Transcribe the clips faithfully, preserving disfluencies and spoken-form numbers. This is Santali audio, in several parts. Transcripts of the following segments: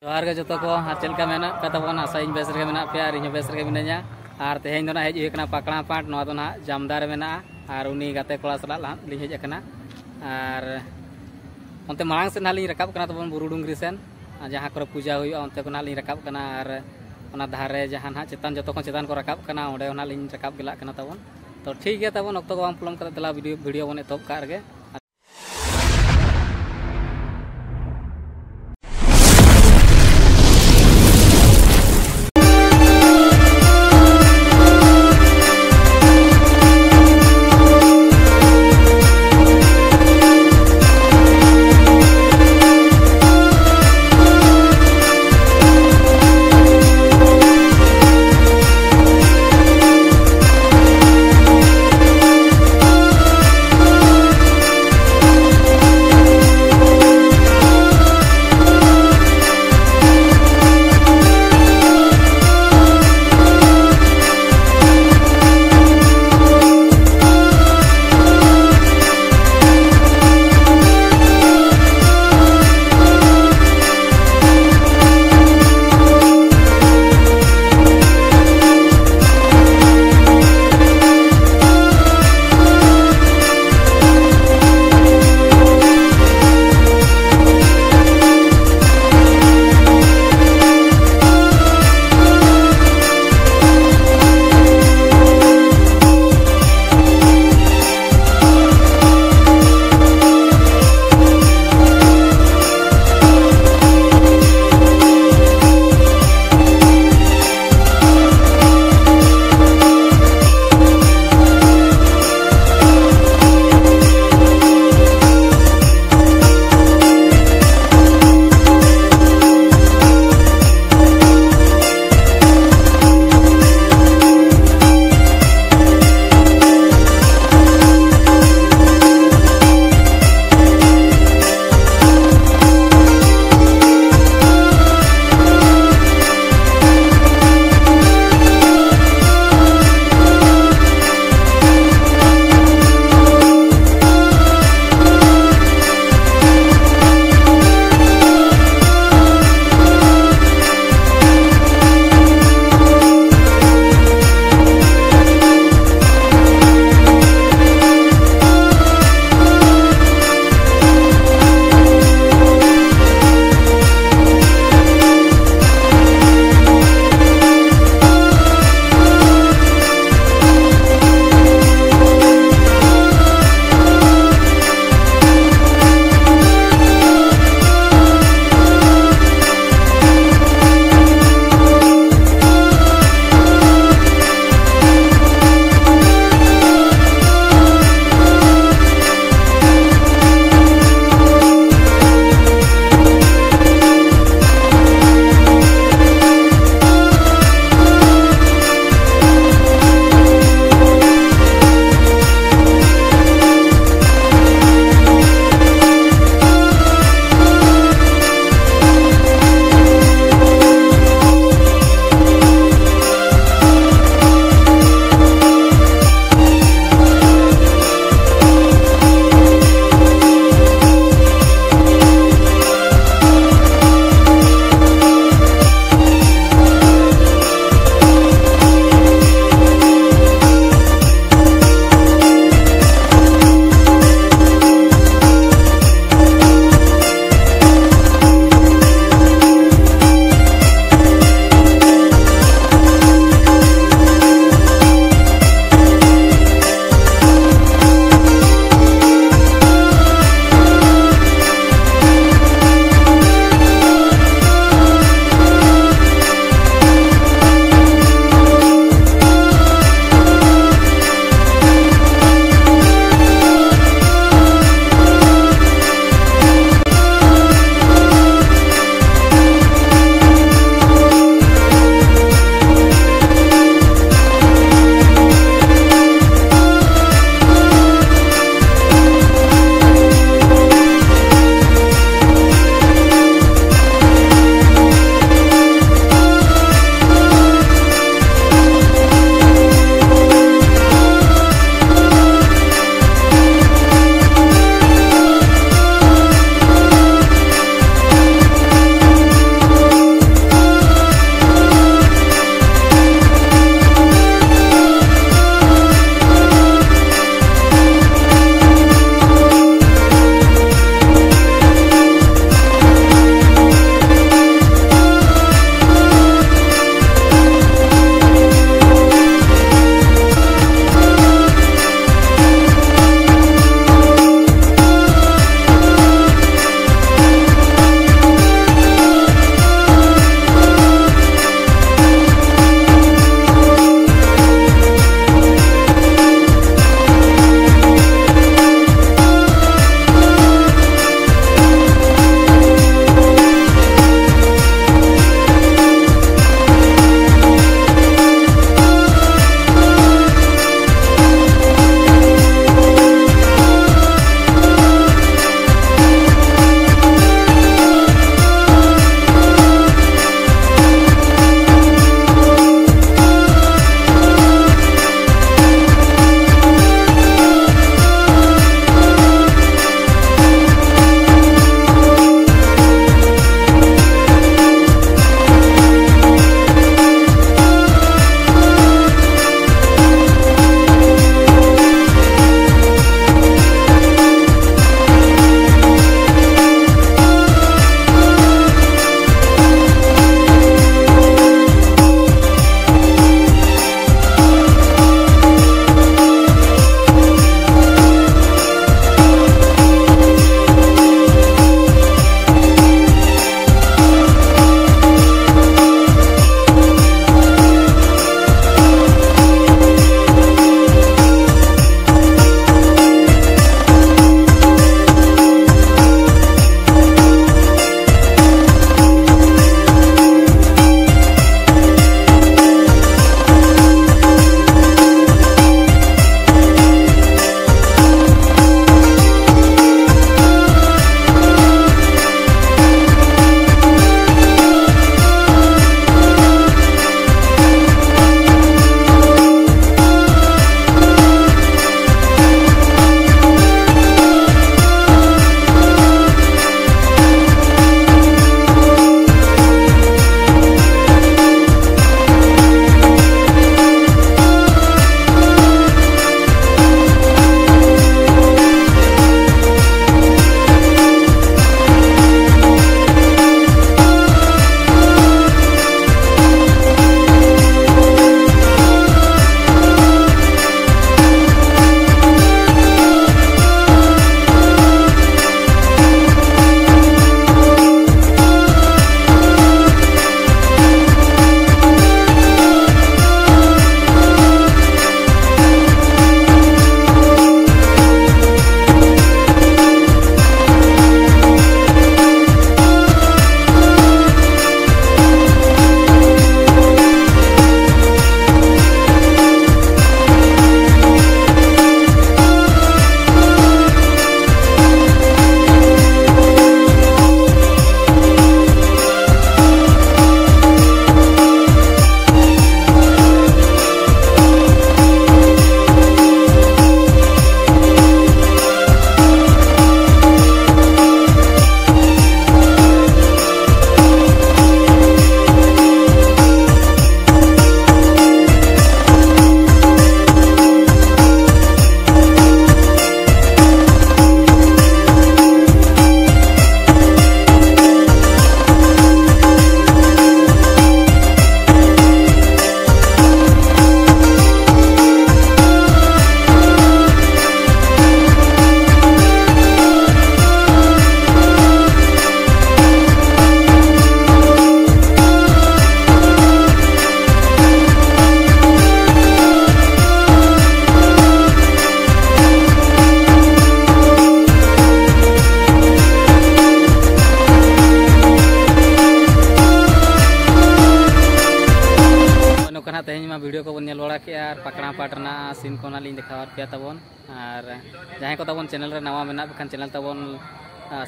ᱡᱚᱦᱟᱨ ᱜᱮ ᱡᱚᱛᱚ ᱠᱚ, ᱟᱨ ᱪᱮᱫ ᱞᱮᱠᱟ ᱢᱮᱱᱟᱜ ᱟᱠᱟᱫ ᱛᱟᱵᱚᱱᱟ? ᱟᱥᱟᱭᱟᱹᱧ ᱵᱮᱥ ᱨᱮᱜᱮ ᱢᱮᱱᱟᱜ ᱯᱮᱭᱟ ᱟᱨ ᱤᱧ ᱦᱚᱸ ᱵᱮᱥ ᱨᱮᱜᱮ ᱢᱤᱱᱟᱹᱧᱟ᱾ ᱟᱨ ᱛᱮᱦᱮᱧ ᱫᱚ ᱱᱟᱦᱟᱜ ᱦᱮᱡ ᱦᱩᱭ ᱟᱠᱟᱱᱟ ᱯᱟᱠᱲᱟ ᱯᱟᱴ, ᱱᱚᱣᱟ ᱫᱚ ᱱᱟᱦᱟᱜ ᱡᱟᱢᱫᱟ ᱨᱮ ᱢᱮᱱᱟᱜᱼᱟ᱾ ᱟᱨ ᱩᱱᱤ ᱜᱟᱛᱮ ᱠᱚᱲᱟ ᱥᱟᱞᱟᱜ ᱱᱟᱦᱟᱜ ᱞᱤᱧ ᱦᱮᱡ ᱟᱠᱟᱱᱟ᱾ ᱟᱨ ᱚᱱᱛᱮ ᱢᱟᱲᱟᱝ ᱥᱮᱫ ᱱᱟᱦᱟᱜ ᱞᱤᱧ ᱨᱟᱠᱟᱵ ᱠᱟᱱᱟ ᱛᱟᱵᱚᱱ ᱵᱩᱨᱩ ᱰᱩᱝᱨᱤ ᱥᱮᱱ, ᱟᱨ ᱡᱟᱦᱟᱸ ᱠᱚᱨᱮ ᱯᱩᱡᱟ ᱦᱩᱭᱩᱜᱼᱟ ᱚᱱᱛᱮ ᱠᱷᱚᱱ ᱱᱟᱦᱟᱜ ᱞᱤᱧ ᱨᱟᱠᱟᱵ ᱠᱟᱱᱟ᱾ ᱟᱨ ᱚᱱᱟ ᱫᱷᱟᱨᱮ ᱡᱟᱦᱟᱸ ᱱᱟᱦᱟᱜ ᱪᱮᱛᱟᱱ, ᱡᱚᱛᱚ ᱠᱷᱚᱱ ᱪᱮᱛᱟᱱ ᱠᱚ ᱨᱟᱠᱟᱵ ᱠᱟᱱᱟ, ᱚᱸᱰᱮ ᱦᱚᱸ ᱱᱟᱦᱟᱜ ᱞᱤᱧ ᱨᱟᱠᱟᱵ ᱜᱮᱞᱟᱜ ᱠᱟᱱᱟ ᱛᱟᱵᱚᱱ᱾ ᱛᱚ ᱴᱷᱤᱠ ᱜᱮᱭᱟ, ᱛᱟᱵᱚᱱ ᱚᱠᱛᱚ ᱠᱚ ᱵᱟᱝ ᱯᱚᱞᱚᱢ ᱠᱟᱛᱮ ᱫᱮᱞᱟ ᱵᱷᱤᱰᱤᱭᱳ, ᱵᱷᱤᱰᱤᱭᱳ ᱵᱚᱱ ᱮᱛᱚᱦᱚᱵ ᱠᱟᱜ ᱨᱮᱜᱮ᱾ ᱛᱮᱦᱮᱧ ᱢᱟ ᱵᱷᱤᱰᱤᱭᱳ ᱠᱚᱵᱚᱱ ᱧᱮᱞ ᱵᱟᱲᱟ ᱠᱮᱫᱼᱟ ᱟᱨ ᱯᱟᱠᱲᱟ ᱯᱟᱴ ᱨᱮᱱᱟᱜ ᱥᱤᱱ ᱠᱚ ᱱᱟᱜ ᱞᱤᱧ ᱫᱮᱠᱷᱟᱣᱟᱫ ᱯᱮᱭᱟ ᱛᱟᱵᱚᱱ᱾ ᱟᱨ ᱡᱟᱦᱟᱸᱭ ᱠᱚ ᱛᱟᱵᱚᱱ ᱪᱮᱱᱮᱞ ᱨᱮ ᱱᱟᱣᱟ ᱢᱮᱱᱟᱜ ᱯᱮ ᱠᱷᱟᱱ ᱪᱮᱱᱮᱞ ᱛᱟᱵᱚᱱ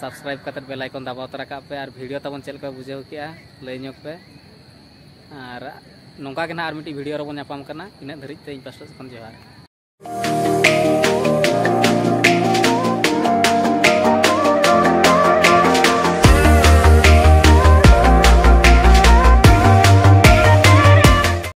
ᱥᱟᱵᱥᱠᱨᱟᱭᱤᱵ ᱠᱟᱛᱮᱫ ᱵᱮᱞ ᱟᱭᱠᱚᱱ ᱫᱟᱵᱟᱣ ᱛᱚᱨᱟ ᱠᱟᱜ ᱯᱮ ᱟᱨ ᱵᱷᱤᱰᱤᱭᱳ ᱛᱟᱵᱚᱱ ᱪᱮᱫ ᱞᱮᱠᱟ ᱯᱮ ᱵᱩᱡᱷᱟᱹᱣ ᱠᱮᱜᱼᱟ ᱞᱟᱹᱭ ᱧᱚᱜ ᱯᱮ᱾ ᱟᱨ ᱱᱚᱝᱠᱟ ᱜᱮ ᱱᱟᱦᱟᱜ ᱟᱨ ᱢᱤᱫᱴᱤᱡ ᱵᱷᱤᱰᱤᱭᱳ ᱨᱮᱵᱚᱱ ᱧᱟᱯᱟᱢ ᱠᱟᱱᱟ᱾ ᱤᱱᱟᱹᱜ ᱫᱷᱟᱹᱨᱤᱡ ᱛᱮ ᱤᱧ ᱯᱟᱥᱴᱟ ᱥᱮᱫ ᱠᱷᱚᱱ ᱡᱚᱦᱟᱨ᱾